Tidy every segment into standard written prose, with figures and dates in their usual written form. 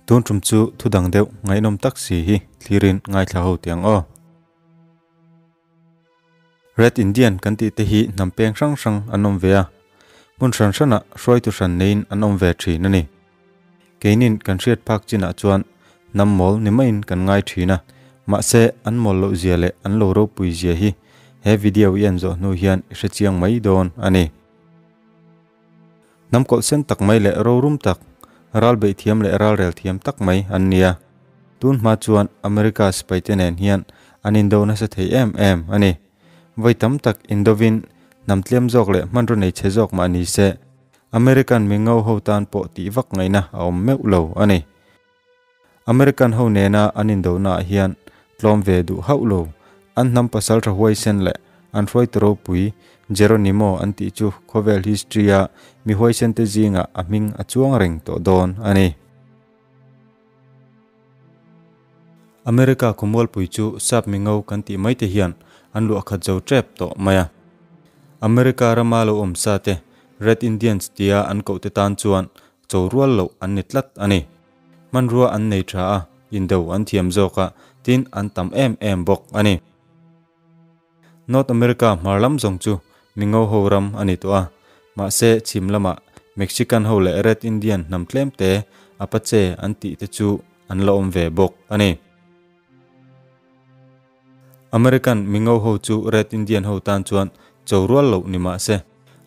Tun tum chu thu dang deuh ngaihnawm tak si hi thlirin ngaithla ho teh ang aw. Red Indian kan tih te hi hnam peng hrang hrang an awm ve a, hmun hran hranah hruaitu hran neiin an awm ve thin a ni. Keinin kan hriat phak chinah chuan hnam mawl ni maiin kan ngai thin a, mahse an mawl loh zia leh an lo ropui zia hi he video i en zawh hnu hian i hrechiang mai dawn a ni. Hnam kawlh sen tak mai leh rorum tak, ral beih thiam leh ral rel thiam tak mai an ni a. Tun hma chuan America sipaite nen hian an indo nasa thei em em a ni. Vawi tam tak indovin hnam tlem zawk leh hmanraw nei chhe zawk mah ni se, American mingo ho tan pawh tih vak ngaihna a awm meuh lo a ni. American ho nena an indonaah hian tlawm ve duh hauh lo. An hnam pasal tha huaisen leh an hruaitu ropui Geronimo an tih chu khawvel history-a mi huaisente zingah a hming a chuang reng tawh dawn a ni. America khawmualpui chu sap mingo kan tih mai te hian an luah khat zo tep tawh mai a. America rama lo awm sa te Red Indians tia an koh te tan chuan cho rual loh an ni tlat a ni. Hmanrua an nei tha a, indo an thiam zawk a, tin an tam em em bawk a ni. North America hmar lam zawng chu Mingo ho ram a ni tawh a, mahse chhim lamah Mexican ho leh Red Indian hnam tlem te Apache an tih te chu an la awm ve bawk a ni. American Mingo ho chu Red Indian ho tan chuan cho rual loh ni mah se,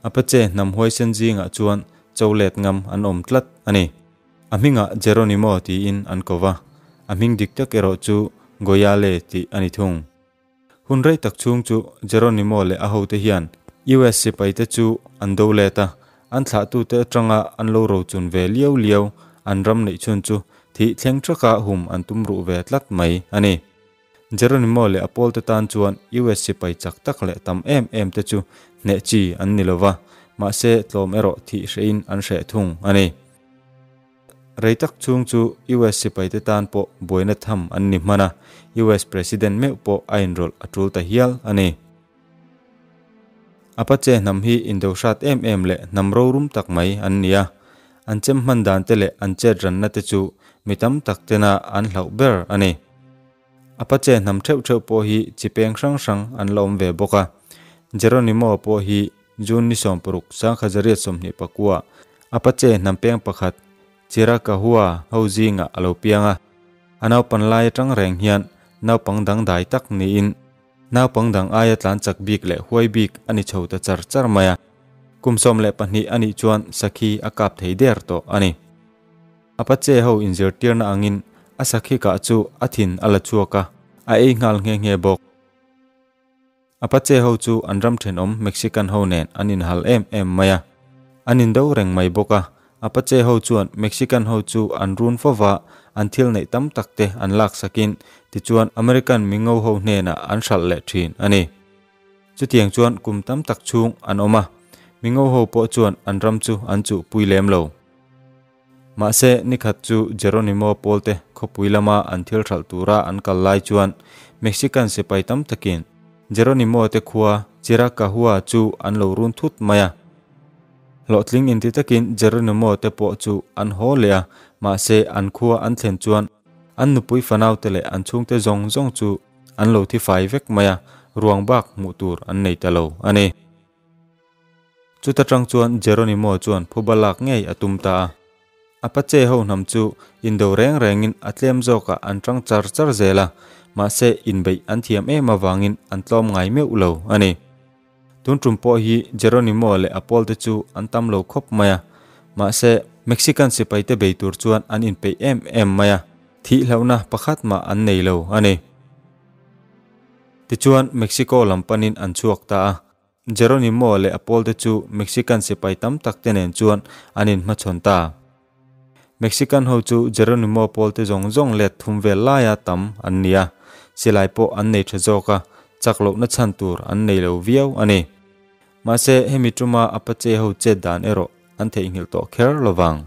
Apache hnam huaisen zingah chuan cho let ngam an awm tlat a ni. A hmingah Geronimo tiin an ko va, a hming dik tak erawh chu Goyale tih a ni thung. Hun rei tak chhung chu Geronimo leh a hote hian US sipaite chu an do let a, an thlahtute atanga an lo rochun ve liau liau an ram neih chhun chu thih thleng thaka hum an tum ruh ve tlat mai a ni. Geronimo leh a pawlte tan chuan US sipai chak tak leh tam em em te chu hneh chi an ni lova, mahse tlawm erawh thih hrehin an hreh thung a ni. Rei tak chhung chu US sipaite tan pawh buaina tham an ni hman a, US President meuh pawh a inrawlh a tul ta hial a ni. Apache hnam hi indo hrat em em leh hnam rorum tak mai an ni a, an chem hman dan te leh an chet ranna te chu mi tam tak tena an hlauh ber a ni. Apache hnam theuh theuh pawh hi chi peng hrang hrang an la awm ve bawk a, Geronimo pawh hi June ni 60 1924 Apache hnam peng pakhat Chiracahua ho zingah a lo piang a. A naupan lai atang reng hian naupang dangdai tak niin naupang dang aia tlan chak bik leh huai bik a ni chho ta char char mai a. Kum 12 a nih chuan sakhi a kap thei der tawh a ni. Apache ho inzirtirna angin a sakhi kah chu a thin a la chhuak a, a ei nghal nghe nghe bawk. Apache ho chu an ram thenawm Mexican ho nen an inhal em em mai a, an indo reng mai bawk a. Apache ho chuan Mexican ho chu an run fo va, an thil neih tam tak te an lak sakin tichuan American mingo ho hnenah an hralh leh thin a ni. Chutiang chuan kum tam tak chhung an awm a, mingo ho pawh chuan an ram chu an chuhpui lem lo. Mahse, nikhat chu Geronimo pawlte khawpui lama an thil hralh tura an kal lai chuan Mexican sipai tam takin Geronimo te khua Chiracahua chu an lo run thut mai a. Hlawhtling inti takin Geronimo te pawh chu an haw leh a, mahse an khua an thlen chuan an nupui fanaute leh an chhungte zawng zawng chu an lo thi fai vek mai a, ruang bak hmuh tur an nei ta lo a ni. Chuta tang chuan Geronimo chuan phuba lak ngei a tum ta a. Apache ho hnam chu indo reng rengin a tlem zawkah an tang char char zel a, mahse inbeih an thiam em avangin an tlawm ngai meuh lo a ni. Tun tum pawh hi Geronimo leh a pawlte chu an tam lo khawp mai a, mahse Mexican sipaite bei tur chuan an inpeih em em mai a, thih hlauhna pakhat mah an nei lo a ni. Tichuan Mexico lam panin an chhuak ta a. Geronimo leh a pawlte chu Mexican sipai tam tak te nen chuan an inhmachhawn ta. Mexican ho chu Geronimo pawlte zawng zawng let thum vel laia tam an ni a, silai pawh an nei tha zawk a, chak lohna chhan tur an nei lo viau a ni. Mahse, hemi tuma Apache ho chet dan erawh an theihnghilh tawh kher lovang.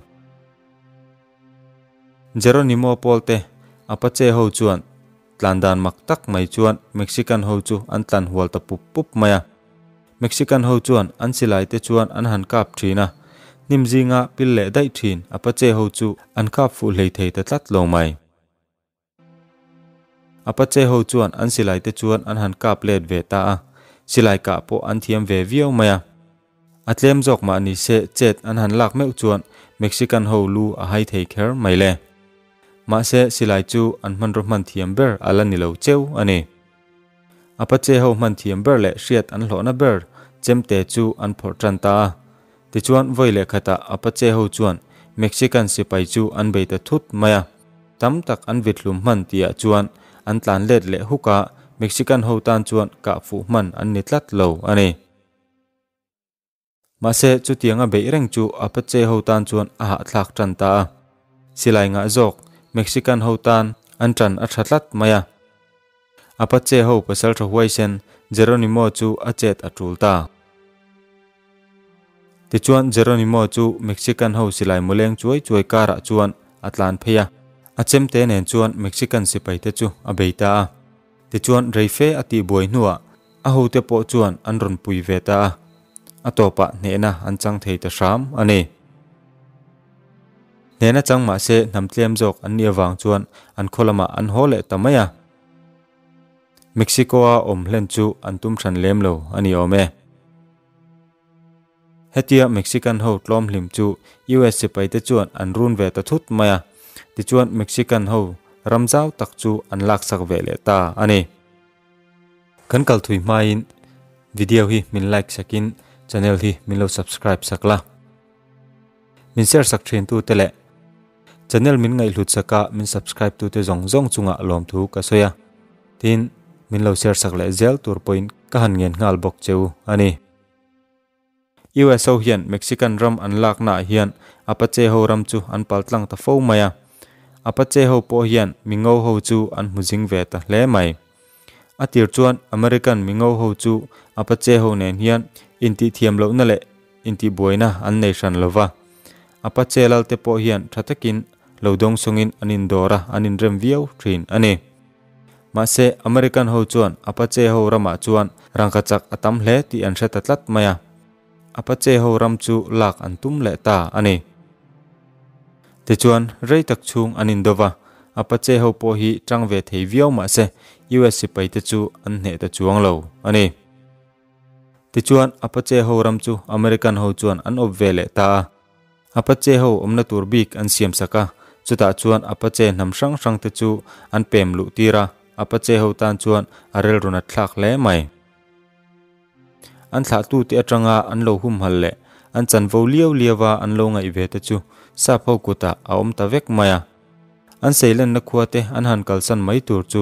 Geronimo pawlte Apache ho chuan Tlan dan mak tak mai chuan Mexican ho chu an tlan hual ta pup pup mai a. Mexican ho chuan an silai te chuan an han kap thin a. Hnim zinga pil leh daih thin Apache ho chu an kap fuh hlei thei ta tlat lo mai. Apache ho chuan an silai te chuan an han kap let ve ta a, silai kah pawh an thiam ve viau mai a. A tlem zawk mah ni se chet an han lak meuh chuan Mexican ho lu a hai thei kher mai le. Mahse silai chu an hmanraw hman thiam ber a la ni lo cheu a ni. Apache ho hman thiam ber leh hriat an hlawhna ber chemte chu an phawrh tan ta a. Tichuan vawi leh khatah Apache ho chuan Mexican sipai chu an bei ta thut mai a. Tam tak an vithlum hman tihah chuan an tlan let leh huk a, Mexican ho tan chuan kah fuh hman an ni tlat lo a ni. Mahse chutianga beih reng chu Apache ho tan chuan a hahthlak tan ta a. Silai ngah zawk Mexican ho tan an tan a tha tlat mai a. Apache ho pasal tha huaisen Geronimo chu a chet a tul ta. Tichuan Geronimo chu Mexican ho silai muleng chuai chuai karah chuan a tlan phei a. A chemte nen chuan Mexican sipai te chu a bei ta a. Tichuan reife a tih buai hnuah a hote pawh chuan an rawn pui ve ta a, a tawpah hnehna an chang thei ta hram a ni. Hnehna chang mahse hnam tlem zawk an nih avang chuan an khaw lamah an haw leh ta mai a. Mexico-a awm hlen chu an tum hran lem lo a ni awm e. Hetia Mexican ho tlawm hlim chu US sipai te chuan an run ve ta thut mai a, tichuan Mexican ho ram zau tak chu an laksak ve leh ta a ni. Kan kal thui hmain video hi min like sakin channel hi min lo subscribe sak la. Min share sak thin tu te leh channel min ngaihhlut saka min subscribe tu te zawng zawng chungah lawmthu ka sawi a, tin min lo share sak leh zel tur pawhin ka han ngen nghal bawk cheu a ni. US ho hian Mexican ram an laknaah hian Apache ho ram chu an pal tlang ta fo mai a. Apache ho pawh hian mingo ho chu an hmu zing ve ta hle mai. A tir chuan American mingo ho chu Apache ho nen hian intihthiam lohna leh intihbuaina an nei hran lo va. Apache lalte pawh hian tha takin lo dawngsawngin an indawr a, an inrem viau thin a ni. Mahse, American ho chuan Apache ho ramah chuan rangkachak a tam hle tih an hre ta tlat mai a. Apache ho ram chu lak an tum leh ta a ni. Tichuan, rei tak chhung an indo va, Apache ho pawh hi tang ve thei viau mahse US sipai te chu an hneh ta chuang lo a ni. Tichuan, Apache ho ram chu American ho chuan an awp ve leh ta a. Apache ho awmna tur bik an siam sak a, chutah chuan Apache hnam hrang hrang te chu an pem luh tir a, Apache ho tan chuan a rilrun a thlak hle mai. An thlahtu te atanga an lo humhal leh an chanvo liau liau a an lo ngaih ve te chu sap ho kutah a awm ta vek mai a. An seilenna khua te an han kalsan mai tur chu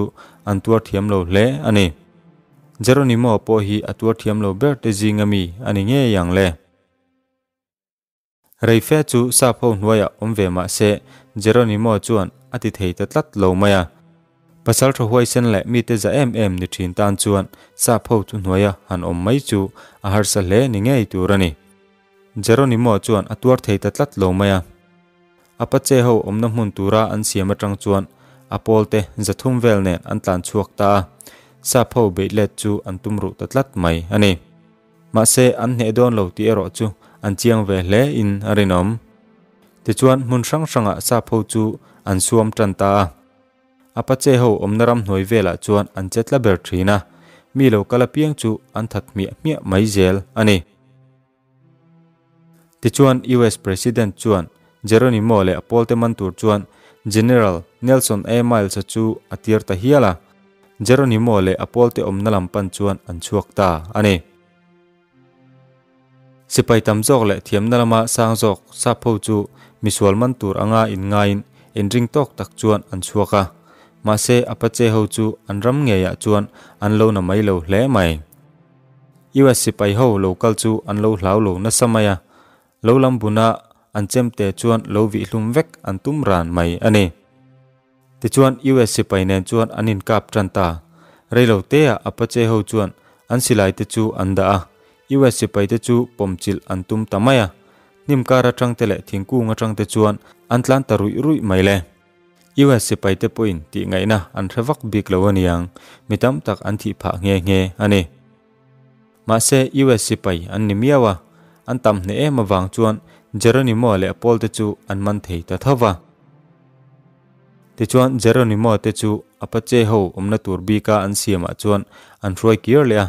an tuar thiam lo hle a ni. Geronimo pawh hi a tuar thiam lo ber te zinga mi a ni ngei ang le. Reife chu sap ho hnuaiah awm ve mah se, Geronimo chuan a ti thei ta tlat lo mai a. Pasal tha huaisen leh mite za em em ni thin tan chuan sap ho chu hnuaia han awm mai chu a harsa hle ni ngei tur a ni. Geronimo chuan a tuar thei ta tlat lo mai a. Apache ho awmna hmun tura an siam atang chuan a pawlte 300 vel nen an tlan chhuak ta a, sap ho beih let chu an tum ruh ta tlat mai a ni. Mahse an hneh dawn lo tih erawh chu an chiang ve hle in a rinawm. Tichuan hmun hrang hrangah sap ho chu an suam tan ta a. Apache ho awmna ram hnuai velah chuan an che tla ber thin a, mi lo kal apiang chu an that hmiah hmiah mai zel a ni. Tichuan US President chuan Geronimo leh a pawlte man tur chuan General Nelson A. Miles-a chu a tir ta hial a. Geronimo leh a pawlte awmna lam pan chuan an chhuak ta a ni. Sipai tam zawk leh thiamna lama sang zawk sap ho chu misual man tur anga inngaiin inring tawk tak chuan an chhuak a. Mahse Apache ho chu an ram ngeiah chuan an lo na mai lo hle mai. US sipai ho lo kal chu an lo hlau lo nasa mai a, lo lam buna an chemte chuan lo vihhlum vek an tum ran mai a ni. Tichuan US sipai nen chuan an inkap tan ta. Reilo teah Apache ho chuan an silai te chu an dah a, US sipai te chu pawmchilh an tum ta mai a. Hnim kar atang te leh thingkung atang te chuan an tlan ta ruih ruih mai le. US sipai te pawhin tih ngaihna an hre vak bik lo aniang, mi tam tak an thih phah nghe nghe a ni. Mahse US sipai an ni miau a, an tam hneh em avang chuan Geronimo leh a pawlte chu an man thei ta tho va. Tichuan Geronimo te chu Apache ho awmna tur bika an siamah chuan an hruai kir leh a.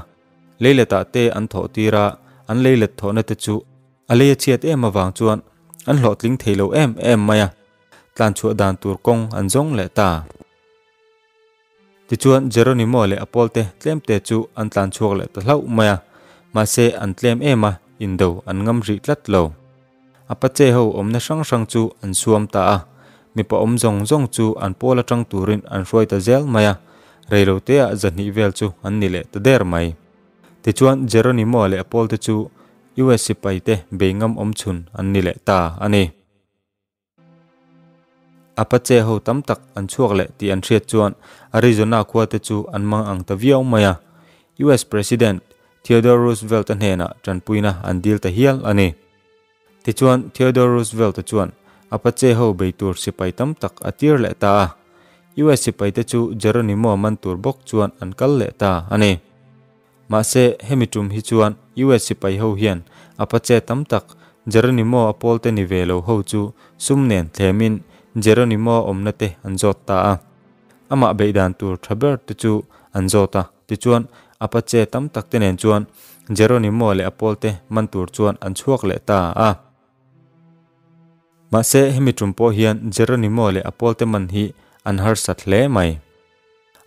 Leiletah te an thawh tir a, an leilet thawhna te chu a lei a chhiat em avang chuan an hlawhtling thei lo em em mai a, tlanchhuah dan tur kawng an zawng leh ta. Tichuan Geronimo leh a pawlte tlemte chu an tlan chhuak leh ta hlauh mai a, mahse an tlem em a, indo an ngam rih tlat lo. Apache ho awmna hrang hrang chu an suam ta a, mipa awm zawng zawng chu an pawl atang turin an hruai ta zel mai a, reiloteah zahnih vel chu an ni leh ta der mai. Tichuan Geronimo leh a pawlte chu US sipaite bei ngam awm chhun an ni leh ta a ni. Apache ho tam tak an chhuak leh tih an hriat chuan Arizona khua te chu an mang ang ta viau mai a. US President Theodore Roosevelt-a hnenah tanpuina an dil ta hial a ni. Tichuan Theodore Roosevelt-a chuan Apache ho bei tur sipai tam tak a tir leh ta a. US sipai te chu Geronimo man tur bawk chuan an kal leh ta a ni. Mahse, hemi tum hi chuan US sipai ho hian Apache tam tak, Geronimo a pawlte ni ve lo ho chu sum nen thlemin Geronimo awmna te an zawt ta a. Amah beihdan tur tha ber te chu an zawt a, tichuan Apache tam tak te nen chuan Geronimo leh a pawlte man tur chuan an chhuak leh ta a. Mahse, hemi tum pawh hian Geronimo leh a pawlte man hi an harsat hle mai.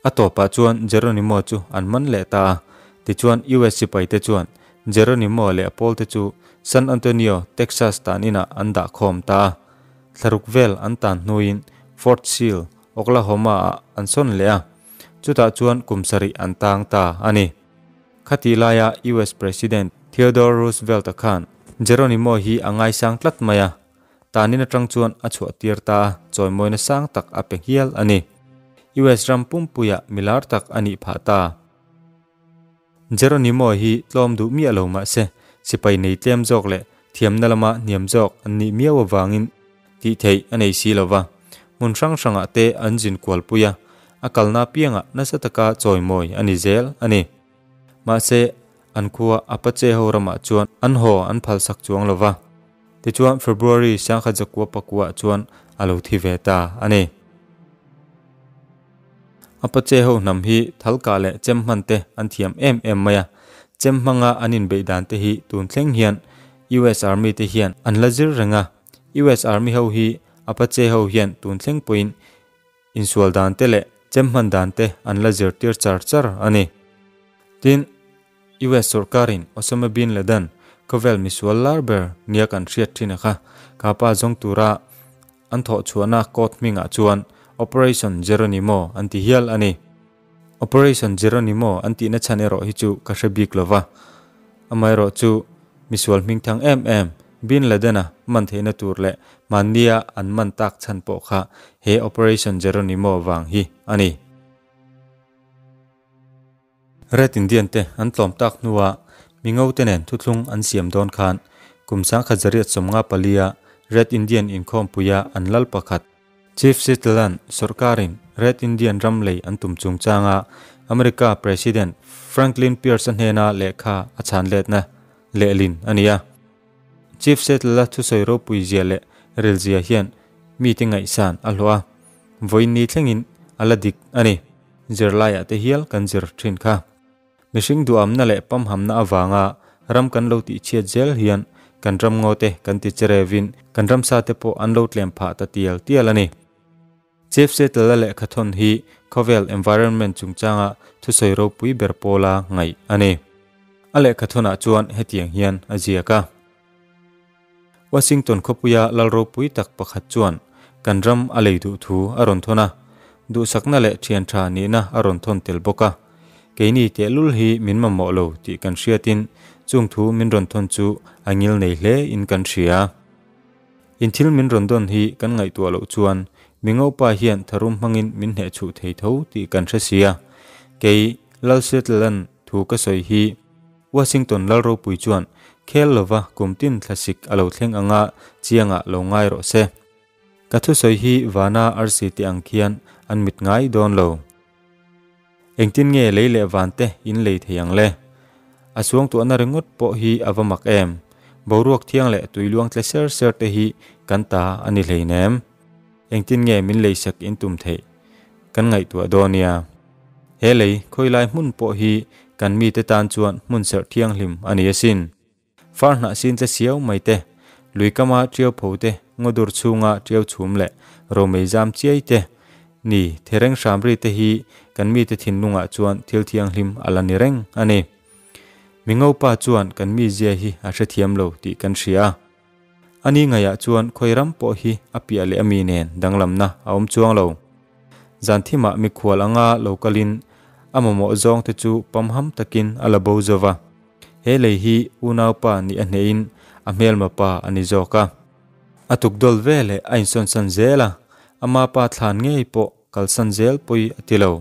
A tawpah chuan Geronimo chu an man leh ta a, tichuan US sipaite chuan Geronimo leh a pawlte chu San Antonio, Texas tan inah an dah khawm ta a. Thlaruk vel an tan hnuin Fort Sill, Oklahoma-ah an sawn leh a, chutah chuan kum sarih an tang ta a ni. Khatih laia US President Theodore Roosevelt-a khan Geronimo hi a ngaisang tlat mai a. Tanin atang chuan a chhuah tir ta a, chawimawina sang tak a pe hial a ni. US ram pumpuiah milar tak a nih phah ta. Geronimo hi tlawm duh miah lo mah se, sipai nei tlem zawk leh thiamna lama hniam zawk an nih miau avangin tih theih a nei si lo va. Hmun hrang hrangah te an zin kualpui a, a kalna apiangah nasa taka chawimawi a ni zel a ni. Mahse, an khua Apache ho ramah chuan an haw an phalsak chuang lo va. Tichuan February sangkhat zakua pakuah chuan a lo thi ve ta a ni. Apache ho hnam hi thalkah leh chem hman te an thiam em em mai a, chem hmanga an inbeih dan te hi tun thleng hian US Army te hian an la zir reng a, US Army ho hi Apache ho hian tun thleng pawhin insual dan te leh chem hman dan te an la zirtir char char a ni. Tin, US sawrkarin Osama Bin Laden khawvel misual lar ber nia kan hriat thin a kha, kha pa zawng tura an thawh chhuahna court hmingah chuan Operation Geronimo an ti hial a ni. Operation Geronimo an tihna chhan erawh hi chu ka hre bik lo va, amaherawh chu misual hmingthang em em Bin Laden-a man theihna tur leh mahnia an man tak chhan pawh kha he Operation Geronimo vang hi a ni. Red Indian te an tlawm tak hnuah Mingo te nen thuthlung an siam dawn khan kum sangkhat zariat 54 a Red Indian inkhawmpuia an lal pakhat Chief Settle'an sawrkarin Red Indian ram lei an tum chungchanga America President Franklin Pierce-a hnena lehkha a chhan letna lehlin a ni a. Chief Settle-a thusawi ropui zia leh rilzia hian mite ngaihsan a hlawh a, vawiin ni thlengin a la dik a ni. Zirlaiah te hial kan zir thin kha. Mihring duhamna leh pamhamna avanga ram kan lo tihchhiat zel hian kan ram ngaw te kan ti cherevin kan ramsa te pawh an lo tlem phah ta tial tial a ni. Chief Settle-a lehkhathawn hi khawvel environment chungchanga thusawi ropui ber pawla ngaih a ni. A lehkhathawnah chuan hetiang hian a ziak a. Washington khawpuia lal ropui tak pakhat chuan kan ram a lei duh thu a rawn thawn a, duhsakna leh thian tha nihna a rawn thawn tel bawk a. Keini tehlul hi min mamawh lo tih kan hriatin chung thu min rawn thawn chu a ngil nei hle in kan hria. In thil min rawn dawn hi kan ngaihtuah loh chuan mi ngopa hian tharum hmangin min hnehchhuh thei tho tih kan hre sia. Kei Lal Settle'an thu ka sawi hi Washington lal ropui chuan khel lova kum tin thlasik a lo thleng anga chiangah lo ngai rawh se. Ka thusawi hi vana arsi te ang khian an mit ngai dawn lo. Engtin nge lei leh van te in lei thei ang le? A suangtuahna ringawt pawh hi a va mak em? Boruak thiang leh tui luang tle ser ser te hi kan ta a ni hleinem. Engtin nge min leisak in tum theih? Kan ngaihtuah dawn nia. He lei khawilai hmun pawh hi kan mite tan chuan hmun serh thianghlim a ni asin. Far hnah sin tle siau mai te, lui kama tiau pho te, ngaw dur chhunga tiau chhum leh romei zam chiai te, ni thereng hram ri te hi kan mite thinlungah chuan thil thianghlim a la ni reng a ni. Mingopa chuan kan mizia hi a hrethiam lo tih kan hria a. Ani ngaiah chuan khawi ram pawh hi a piah leh ami nen danglamna a awm chuang lo. Zan thimah mikhual anga lo kalin a mamawh zawng te chu pamham takin a la bo zo va. He lei hi unaupa nih a hnehin a hmelma pa a ni zawk a. A tukdawl ve leh a insawnsan zel a, ama pa thlan ngei pawh kalsan zel pawi a ti lo.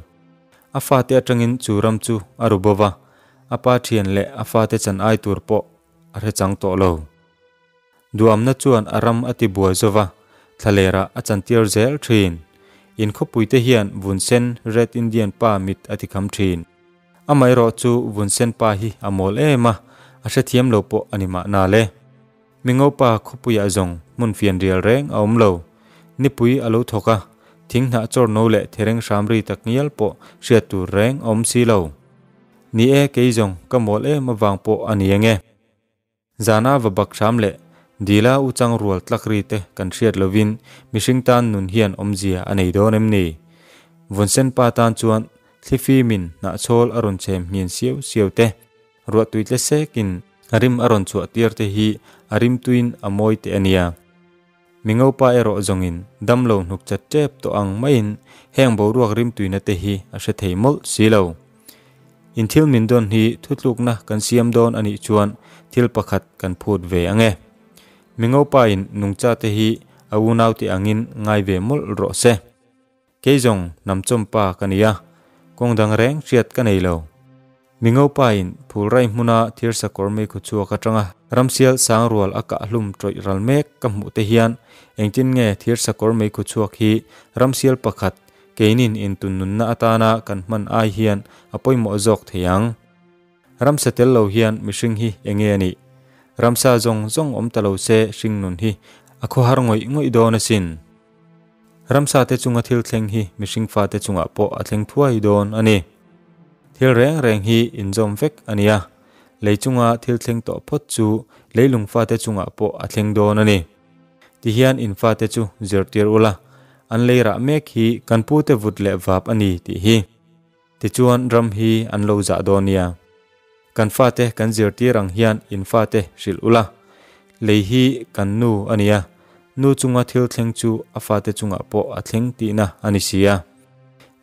A fate atangin chu ram chu a ru bo va, a pa thian leh a fate chan ai tur pawh a hre chang tawh lo. Duamna chuan a ram a ti buai zo va, thlalerah a chantir zel thin. In khawpuite hian vun sen Red Indian pa mit a ti kham thin. Amaherawh chu vun sen pa hi a mawl em a, a hrethiam lo pawh a ni mahna le. Mingopa khawpuiah zawng hmun fian rial reng a awm lo. Nipui a lo thawk a, thing hnah chawr no leh thereng hram ri tak ngial pawh hriat tur reng a awm si lo. Ni e, kei zawng ka mawl em avang pawh a ni ang e. Zana va bak hram leh dila u chang rual tlak ri te kan hriat lovin mihring tan nun hian awmzia a nei dawn em ni? Vunsen pa tan chuan thlifimin hnahchhawl a rawn chhem hnian siau siau te, ruahtui tle sekin a rim a rawn chhuah tir te hi a rimtuiin a mawi teh a nia. Mingopa erawh zawngin damlo hnuk chat tep tawh ang maiin heng boruak rimtuina te hi a hre thei mawlh si lo. In thil min dawn hi thutlukna kan siam dawn a nih chuan thil pakhat kan phut ve ang e. Mingopa in nungcha te hi a unaute angin ngai ve mawlh rawh se. Kei zawng hnamchawmpa ka ni a, kawng dang reng hriat ka nei lo. Mingopa in phulrai hmuna thirsakawr meikhu chhuak atanga ramsial sangrual a kah hlum tawih ral mek ka hmuh te hian engtin nge thirsakawr meikhu chhuak hi ramsial pakhat keinin intun nunna atana kan hman ai hian a pawimawh zawk thei ang. Ramsa tel lo hian mihring hi enge a nih? Ramsa zawng zawng awm ta lo se hring nun hi a khawhar ngawih ngawih dawn asin. Ramsa te chunga thil thleng hi mihring fate chungah pawh a thleng thuai dawn a ni. Thil reng reng hi inzawm vek a ni a, lei chunga thil thleng tawh phawt chu leilung fate chungah pawh a thleng dawn a ni. Tihian in fate chu zirtir ula, an lei rah mek hi kan pute vut leh vap a ni tih hi. Tichuan ram hi an lo zah dawn nia. Kan fate kan zirtir ang hian in fate hrilh ula. Lei hi kan nu a nia, nu chunga thil thleng chu a fate chungah pawh a thleng tihna a ni si a.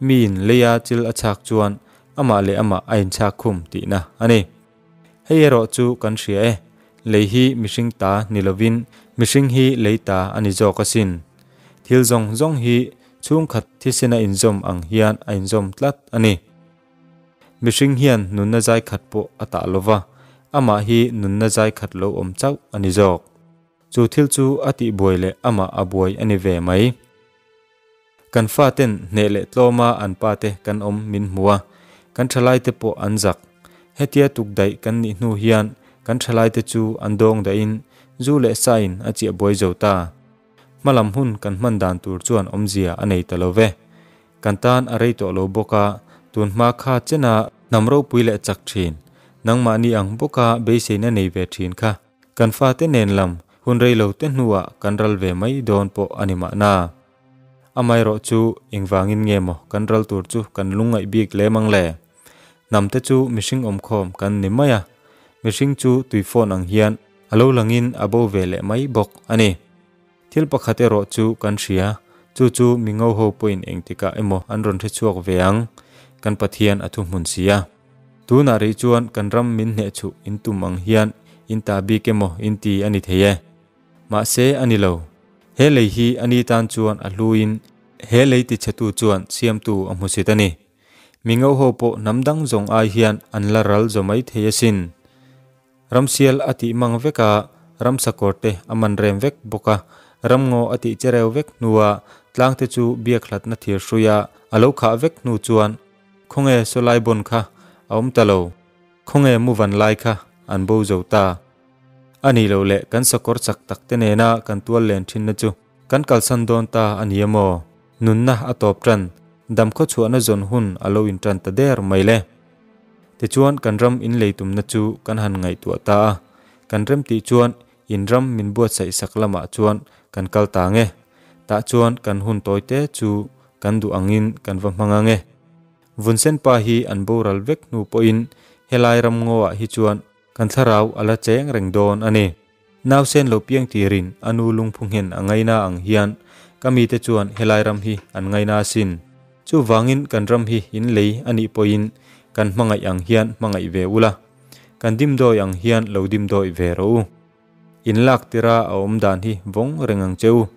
Miin leia chil a chhak chuan amah leh amah a inchhak khum tihna a ni. Hei erawh chu kan hria e, lei hi mihring ta ni lovin mihring hi lei ta a ni zawk asin. Thil zawng zawng hi chhungkhat thisena inzawm ang hian a inzawm tlat a ni. Mihring hian nunna zai khat pawh a tah lo va, amah hi nunna zai khat lo awm chauh a ni zawk. Chu thil chu a tihbuai leh amah a buai a ni ve mai. Kan faten hneh leh tlawma an pate kan awm min hmu a, kan thalaite pawh an zak. Hetia tukdaih kan nih hnu hian kan thalaite chu an dawng dahin zu leh sain a chiah buai zo ta. Hmalam hun kan hman dan tur chuan awmzia a nei ta lo ve. Kan tan a rei tawh lo bawk a, tun hma kha chena hnam ropui leh chak thin, nangmahni ang bawka beiseina nei ve thin kha kan fate nen lam hun rei lo te hnuah kan ral ve mai dawn pawh a ni mahna. Amaherawh chu engvangin nge maw kan ral tur chu kan lungngaih bik lem ang le? Hnam te chu mihring awmkhawm kan ni mai a, mihring chu tuifawn ang hian a lo langin a bo ve leh mai bawk a ni. Thil pakhat erawh chu kan hria, chu chu mi ngo ho pawhin engtikah emaw an rawn hre chhuak ve ang, kan Pathian a thuhmun si a. Tunah rih chuan kan ram min hneh chhuh in tum ang hian in ta bik emaw in ti a ni thei e. Mahse a ni lo. He lei hi a ni tan chuan a hluin he lei tichhetu chuan siamtu a hmusit a ni. Mi ngo ho pawh hnam dang zawng ai hian an la ral zaw mai thei asin. Ramsial a tih mang vek a, ramsakawr te a man rem vek bawk a, ramngaw a tih chereu vek hnua tlang te chu biak hlatna thir hrui a a lo khah vek hnu chuan khawnge sawlai bawn kha a awm ta lo, khawnge mu van lai kha an bo zo ta. A nih loh leh kan sakawr chak tak te nena kan tual len thinna chu kan kalsan dawn ta a ni emaw? Nunna a tawp tan, dam khawchhuahna zawn hun a lo intan ta der mai le. Tichuan kan ram in lei tumna chu kan han ngaihtuah ta a, kan remtih chuan in ram min buatsaih sak lamah chuan kan kal ta nge. Tah chuan kan hun tawi te chu kan duh angin kan va hmang ange. Vunsen pa hi an boral vek hnu pawhin helai ram ngaw ah hi chuan kan thlarau a la cheng reng dawn a ni. Nausen lo piang tirin a nu lungphu nghen a ngaina ang hian ka mite chuan helai ram hi an ngaina asin. Chuvangin kan ram hi in lei a nih pawhin kan hmangaih ang hian hmangaih ve ula, kan dimdawi ang hian lo dimdawi ve rawh u. In lak tira a awm dan hi vawng reng ang che u.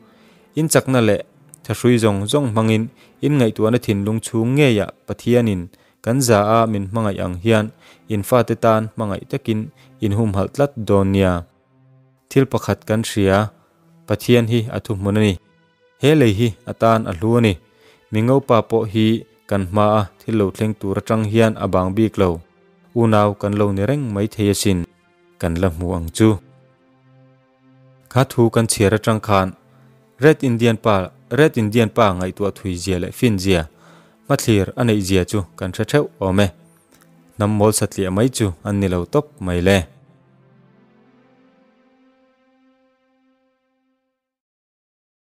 In chakna leh thahrui zawng zawng hmangin in ngaihtuahna thinlung chhung ngeiah Pathianin kan za a min hmangaih ang hian in fate tan hmangaih takin in humhalh tlat dawn nia. Thil pakhat kan hria, Pathian hi a thuhmun a ni. He lei hi a tan a hlu a ni. Mingopa pawh hi kan hmaa thil lo thleng tur atang hian a bang bik lo. Unau kan lo ni reng mai thei asin. Kan la hmu ang chu. Kha thu kan chhiar atang khan Red Indian pa Red Indian pa ngaihtuah thui zia leh fin zia, hmathlir a neih zia chu kan hre theuh awm e. Hnam mawl satliah mai chu an ni lo tawp mai le.